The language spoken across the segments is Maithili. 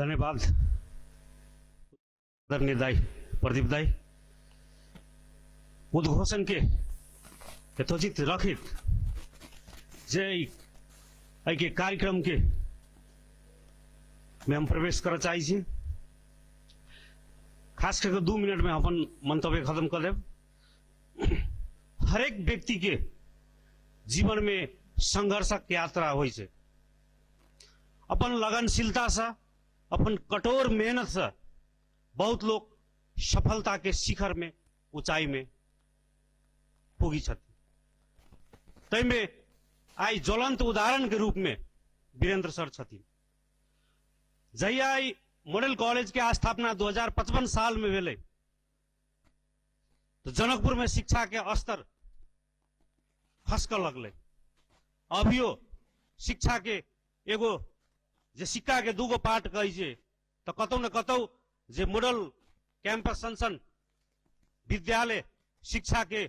धन्यवाद आदरणीय दाई प्रदीप दाई। उद्घोषण के यथोचित रखित जे एहिके कार्यक्रम के में हम प्रवेश करऽ चाहै छी। खास करके 2 मिनट में अपन मंतव्य खत्म कर देब। हरेक व्यक्ति के जीवन में संघर्षक यात्रा होइ छै। अपन लगनशीलता से, अपन कठोर मेहनत से बहुत लोग सफलता के शिखर में, ऊंचाई में पुगी छथि। ताहिमे आइ ज्वलंत उदाहरण के रूप में वीरेंद्र सर छथिन। जहिया ई मॉडल कॉलेज के स्थापना 2055 साल में भेलै तो जनकपुर में शिक्षा के स्तर खसकऽ लगलै। अभियो शिक्षा के एगो जे सिक्का के दूगो पार्ट कहै छै, तऽ कतौ ने कतौ जे मॉडल कैंपस सन विद्यालय शिक्षा के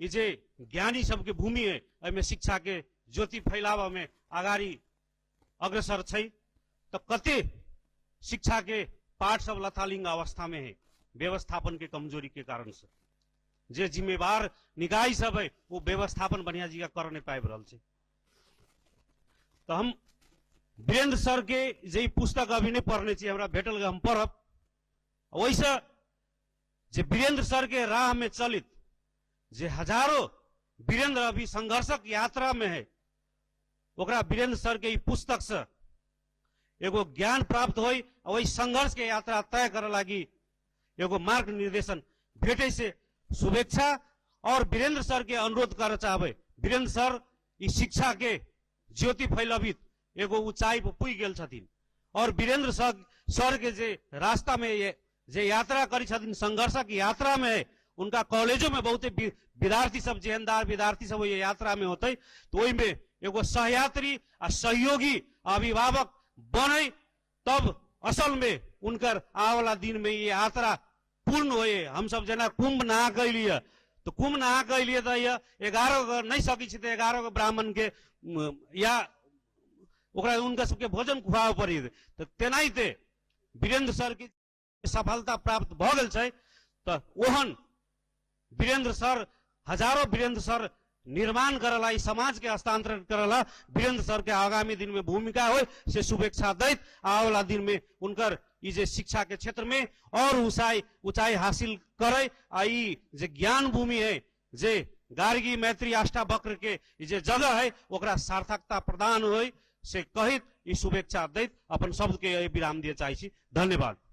ई जे ज्ञानी सबके भूमि है, एहिमे शिक्षा के ज्योति फैलाबऽ में अगाड़ी अग्रसर छै। तऽ कते शिक्षा के पाठ सब लथालिंग अवस्था में है व्यवस्थापन के कमजोरी के कारण से। जे जिम्मेवार निकाय सब है वो व्यवस्थापन बढ़िया जी का कर नहीं पाबि रहल छै। तऽ हम वीरेंद्र सर के जे पुस्तक अभी नहीं पढ़ने छी, हमरा भेटल हम पढ़ब। ओहिसँ जे वीरेंद्र सर के राह में चलित जे हजारों वीरेंद्र अभी संघर्षक यात्रा में है, ओकरा वीरेंद्र सर के ई पुस्तक से एगो ज्ञान प्राप्त होई, ओहि संघर्ष के यात्रा तय करे लागी एगो मार्ग निर्देशन भेटे से शुभेच्छा। और वीरेंद्र सर के अनुरोध करे चाहबै, वीरेंद्र सर ई शिक्षा के ज्योति फैलबित एगो ऊंचाई पर पुगि गेल छथिन। और वीरेंद्र सर के जे रास्ता में ये जे यात्रा करी छथिन, संघर्षक यात्रा में, उनका कॉलेजो में बहुते विद्यार्थी सब, जेहनदार विद्यार्थी सब ओहि यात्रा में होते, तो ओहिमे एगो सहयात्री आ सहयोगी अभिभावक बने, तब असल में उनकर आवाला दिन में ये यात्रा पूर्ण होए। हम सब जेना कुंभ नहा के अलियै, तो कुंभ नहा के अलियै तऽ 11 गो नहि सकै छी तऽ 11 गो ब्राह्मण के या ओकरा उनका सबके भोजन खुआबऽ पड़ी। तऽ तेनाहिते वीरेंद्र सर के सफलता प्राप्त भऽ गेल छै, तऽ ओहन वीरेंद्र सर, हजारों वीरेंद्र सर निर्माण करला, ई समाज के हस्तांतरण करला वीरेंद्र सर के आगामी दिन में भूमिका हो से शुभेच्छा दैत आवाला दिन में उनकर ई जे शिक्षा के क्षेत्र में और ऊंचाई हासिल करे आ ई जे ज्ञान भूमि है, जे गार्गी मैत्री अष्टावक्र के ई जे जगह है, ओकरा सार्थकता प्रदान हो से कहित ई शुभेच्छा दैत अपन शब्द के विराम दिए चाहै छी। धन्यवाद।